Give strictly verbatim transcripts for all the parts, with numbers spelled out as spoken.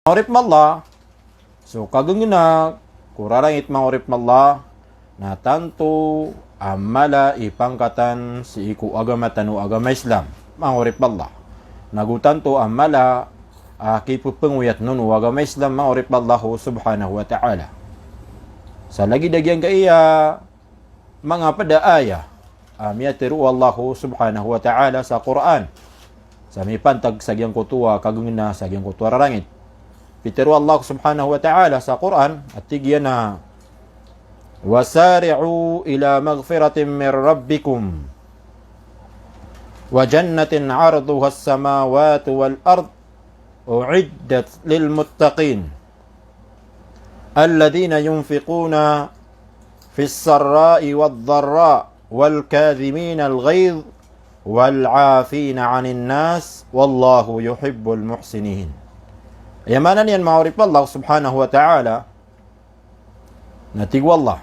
Manga oripn o Allah, so kagnggna ko rarangit, manga oripn o Allah, na tanto a mala i pangkatan sii ko agama tano a agama Islam, manga oripn o Allah. Nago tanto a mala a kipphangowayatn on o agama Islam, manga oripn o Allah subhanahu wa ta'ala. Sa lagid a giyangkaya manga pd a ayah a miyatharo o Allah subhanahu wa ta'ala sa Qur'an, sa mipantag sa giyangkoto a kagnggna sa giyangkoto a rarangit. Pitharo o Allah subhanahu wa ta'ala sa Qur'an a tig iyan a, "Wasari'u ila maghfiratin min rabbikum wa jannatin 'arduhas samawatu wal ard u'iddat lil muttaqin." Alladhina yunfiquna fis sarra'i wad dharra'i wal kadhiminal ghaidh wal 'afina 'anin nas wallahu yuhibbul muhsinin. Aya maana niyan, manga oripn o Allah subhanahu wa ta'ala, na tig o Allah,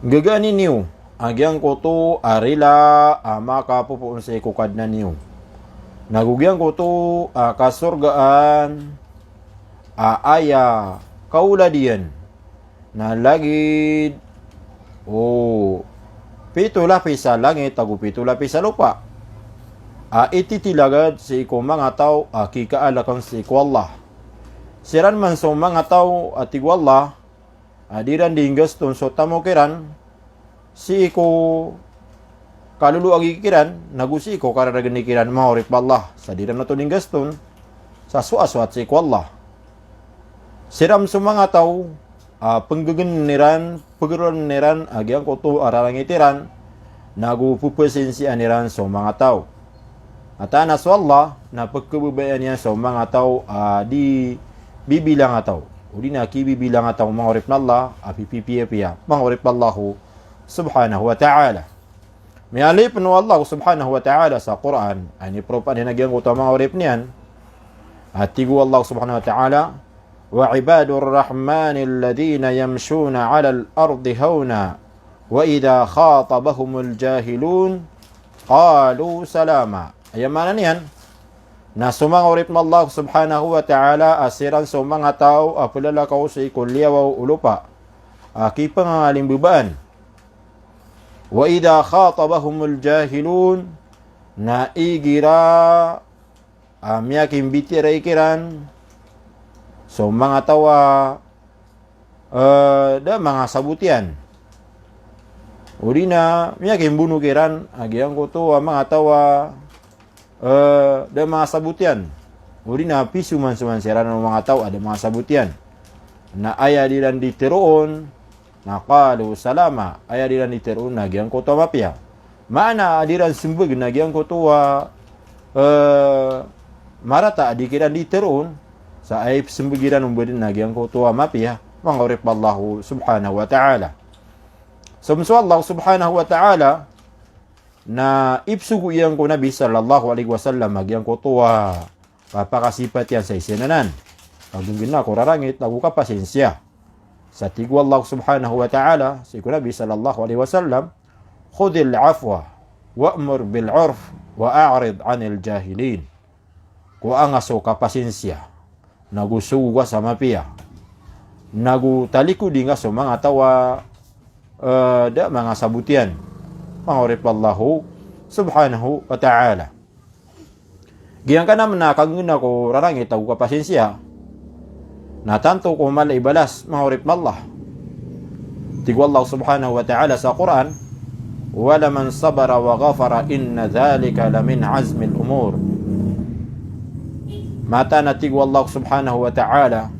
Nggagaan niyo a giyangkoto a rila a makapopoon sii ko Kadnan iyo, nago giyangkoto a kasorgaan a aya kaolad iyan na lagid o pito lapis a langit ago pito lapis a lopa, a ititilagad sii ko manga taw a kikaalkn sii ko Allah. Siran man so manga taw a tig o Allah a di iran di nggaston so tamok iran sii ko kaloloagik iran nago sii ko kararagnik iran, manga oripn o Allah, sa di iran oto di nggaston sa soasoat sii ko Allah. Siran so manga taw a pnggagnn iran, pggarolan iran a giyangkoto a rarangit iran, nago pphasensiyaan iran so manga taw. Mataan a so Allah na pkhababayaan iyan so manga taw a di bibilangataw, odi na kibibilangataw, manga oripn o Allah, a pipipiyapiya, manga oripn o Allah subhanahu wa ta'ala. Miyaaloy pn o Allah subhanahu wa ta'ala sa Qur'an a inipropan iyan a giyangkoto a manga oripn iyan, a tig o Allah subhanahu wa ta'ala, "Wa ibadur rahmanil ladhina yamshuna 'alal ardi hawna, wa idha khatabahumul jahilun qalu salama." Aya maana niyan na so manga oripn o Allah subhanahu wa ta'ala a siran so manga taw a plalakaw sii ko liyawaw o lopa a kipangangalimbabaan. Wa idha khatabahumul jahilun, na igira a miyakimbitiyarai kiran so manga taw a, eh, da manga sabot iyan, odi na miyakimbono kiran a giyangkoto a manga taw a, eh, da manga sabot iyan, odi na pisomansoman siran o manga taw a da manga sabot iyan, na aya di iran di tharoon na qalu salama, aya di iran di tharoon na giyangkoto a mapiya. Maana a di iran smbag na giyangkoto a, eh, marata a di kiran di tharoon, sa aya ipsmbag iran on ba dn na giyangkoto a mapiya, manga oripn o Allah subhanahu wa ta'ala. So mso Allah subhanahu wa ta'ala na ipsogo iyan ko Nabi sallallahu alaihi wasallam a giyangkoto a kapakasipat iyan sa isenanan, kagnggna ko rarangit ago kapasinsiya. Sa tig o Allah subhanahu wa ta'ala sii ko Nabi sallallahu alaihi wasallam, "Khudhil afwa wa'mur bil urf wa a'rid 'anil jahilin." Kowaa nga so kapasinsiya, nago sogo ka sa mapiya, nago talikodi nga so manga taw a, eh, da manga sabot iyan, manga oripn o Allah subhanahu wa ta'ala. Giyangkanan a kagnggna ko rarangit ago kapasinsiya na tanto ko mala i balas, manga oripn o Allah. Tig o Allah subhanahu wa ta'ala sa Qur'an, "Wa laman sabara wa ghafara inna dhalika lamin azmil umur." Mataan a tig o Allah subhanahu wa ta'ala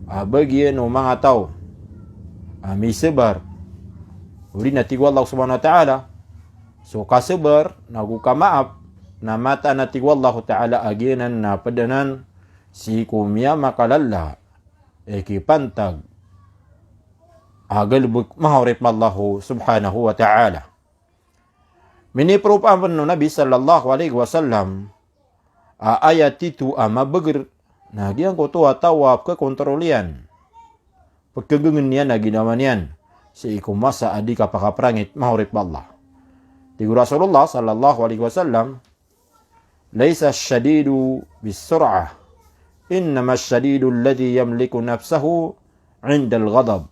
a bagian o manga taw a misabar. Odi na tig o Allah subhanahu wa ta'ala, so kasabar nago kamaap na mataan a tig o Allah ta'ala a giyanan na pd anan sii ko miyamakalala i kipantag a galbk, manga oripn o Allah subhanahu wa ta'ala. Minipropan pn o Nabi sallallahu alaihi wasallam a aya tito a mabagr na giyangkoto a taw a pkhakontrol iyan, pkhagnggn iyan a ginawa niyan sii ko masa a di kapakaprangit, manga oripn o Allah. Tig o Rasulullah sallallahu alaihi wasallam, "Laysa ash-shadidu bis-sur'ah, innama ash-shadidu alladhi yamliku nafsahu 'indal ghadab."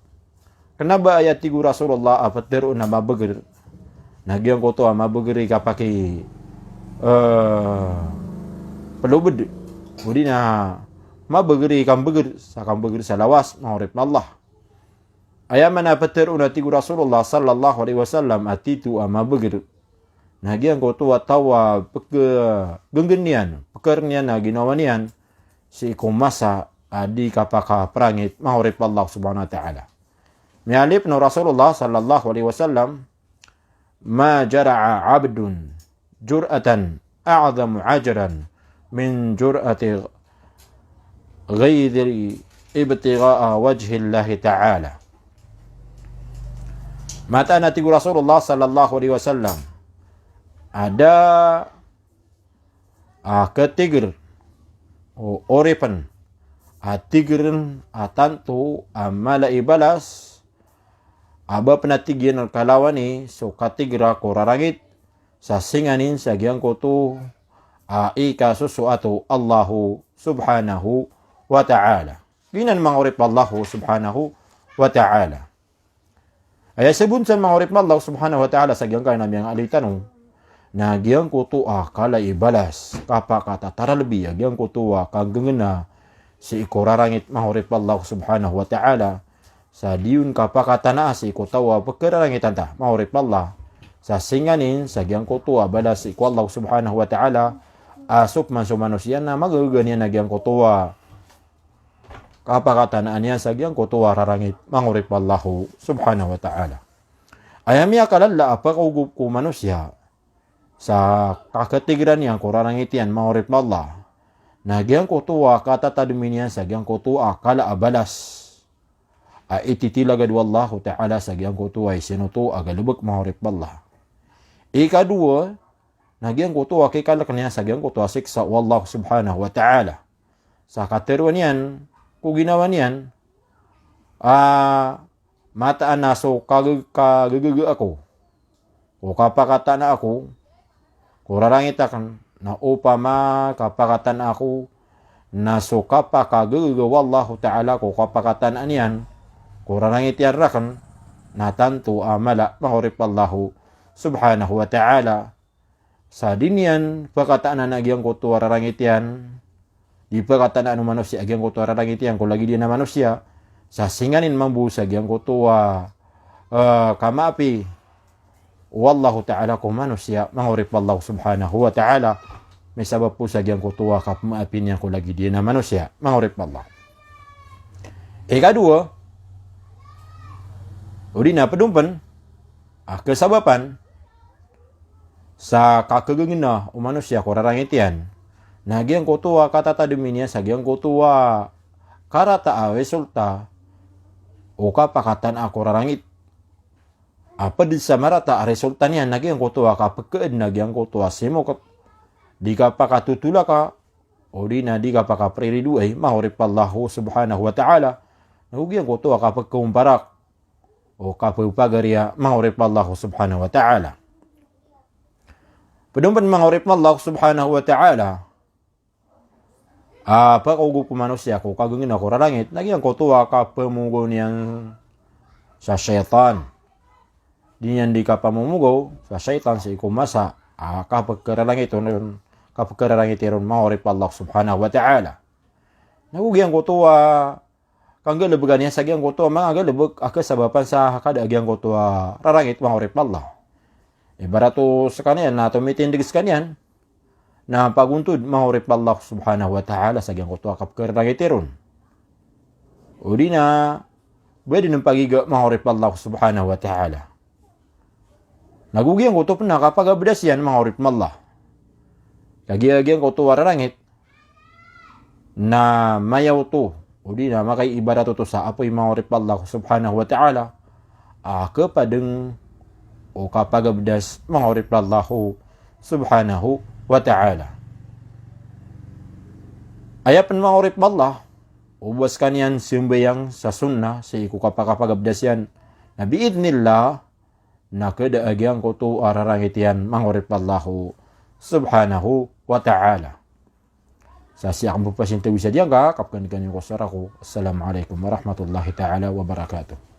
Kena ba aya tig o Rasulullah a petero na mabeger, na giyangkoto a mabeger i kapaki, eh, pelobed, odi na mabeger i kambeged, sa kambeged sa lawas, manga oripen o Allah. Aya maana a petero na tig o Rasulullah sallallahu alaihi wasallam a tito a mabeger, na giyangkoto a taw a pekegenggen iyan, pekeren iyan a ginawa niyan sii ko masa a di kapakaperangit, manga oripen o Allah subhanahu wa ta'ala. Miyaaloy pen o Rasulullah sallallahu alaihi wasallam, "Ma jara'a 'abdun jur'atan a'zamu ajran min jur'ati ghaidhi ibtigha'a wajhillahi ta'ala." Mataan a tig o Rasulullah sallallahu alaihi wasallam, a da a ketiger o oripen a tigeren a tanto a mala i balas a ba pen a tig iyan a kalawan i so katigera ko rarangit sa singanin sa giyangkoto a ikasosoat o Allahu subhanahu wa ta'ala. Giyanan, manga oripen o Allahu subhanahu wa ta'ala. Aya sabot san, manga oripen o Allahu subhanahu wa ta'ala, sa giyangkanan a miyangaaloy tano, na giyangkoto a kala i balas, kapakatataralbi a giyangkoto a kagengena sii ko rarangit, manga oripen o Allahu subhanahu wa ta'ala, sa di on kapakatanaa sii ko taw a pekerarangitanta, manga oripen o Allah, sa singanin sa giyangkoto a balas sii ko Allah subhanahu wa ta'ala, a so peman so manosiya na magagaga niyan a giyangkoto a kapakatanaa niyan sa giyangkoto a rarangit, manga oripen o Allahu subhanahu wa ta'ala. Aya miyakalala a pakaogop ko manosiya sa kaketigeran iyan ko rarangit iyan, manga oripen o Allah, na giyangkoto a katatademi niyan sa giyangkoto a kala a balas a ititilagad o Allahu ta'ala sa giyangkoto a isinoto a galebek, manga oripen o Allah. Ikadowa, na giyangkoto a kikalek niyan sa giyangkoto a siksa o Allah subhanahu wa ta'ala. Sa kateroa niyan ko ginawa niyan a mataan a so kage-, kagegaga ako ko kapakatanaa ko, ko rarangit aken, na opama kapakatanaa ko na so kapakagegaga o Allahu ta'ala ko kapakatanaa niyan ko rarangit iyan raken, na tanto a mala, manga oripen o Allahu subhanahu wa ta'ala. Sa di niyan pekatanaan a giyangkoto a rarangit iyan, di pekatanaan o manosiya a giyangkoto a rarangit iyan ko lagid iyan a manosiya, sa singanin mambo sa giyangkoto a, eh, kamaapi o Allahu ta'ala ko manosiya, manga oripen o Allah subhanahu wa ta'ala, misabap ko sa giyangkoto a kapemaapi niyan ko lagid iyan a manosiya, manga oripen o Allah. Ikadowa, odi na ped on pen a kesabapan sa kakegengena o manosiya ko rarangit iyan, na giyangkoto a katatademi niyan sa giyangkoto a karata a resulta o kapakatanaa ko rarangit. A ped sa marata a resulta niyan na giyangkoto a kapekeed na giyangkoto a simoket, di kapakatotolaka, odi na di kapakapriridoay, manga oripen o Allahu subhanahu wa ta'ala. Na go giyangkoto a kapekeomparak o kapepagariya, manga oripen o Allahu subhanahu wa ta'ala. Ped on pen, manga oripen o Allahu subhanahu wa ta'ala, a pakaogop ko manosiya ko kagengena ko rarangit, na giyangkoto a kapemogaw niyan sa shaytan. Di niyan di kapamomogaw sa shaytan sii ko masa a kapekerarangit on, kapekerarangit iron, manga oripen o Allah subhanahu wa ta'ala. Na go giyangkoto a kanggalebeka niyan sa giyangkoto a manga galebek a kesabapan sa kada a giyangkoto a rarangit, manga oripen o Allah. Ibarat o sekaniyan na tomitindeg sekaniyan na pagontod, manga oripen o Allah subhanahu wa ta'ala, sa giyangkoto a kapekerarangit iron. Odi na ba den pagiga, manga oripen o Allah subhanahu wa ta'ala. Na go giyangkoto pen a kapagabdas iyan, manga oripen o Allah. Kagiya giyangkoto a rarangit na mayaw oto, odi na makaibarat oto sa apoy, manga oripen o Allah subhanahu wa ta'ala, a kepadeng o kapagabdas, manga oripen o Allah subhanahu wa ta'ala. Aya pen, manga oripen o Allah, o ba sekaniyan sembayang sa sunnah sii ko kapakapagabdas iyan, na bi'idhnillah, na kada a giyangkoto a rarangit iyan, manga oripen o Allah subhanahu wa ta'ala. Sa sii akn bo pasintawi sa diyangka, kapkanikan iyo ko sara ko. Assalamu alaikum warahmatullahi ta'ala wabarakatuh.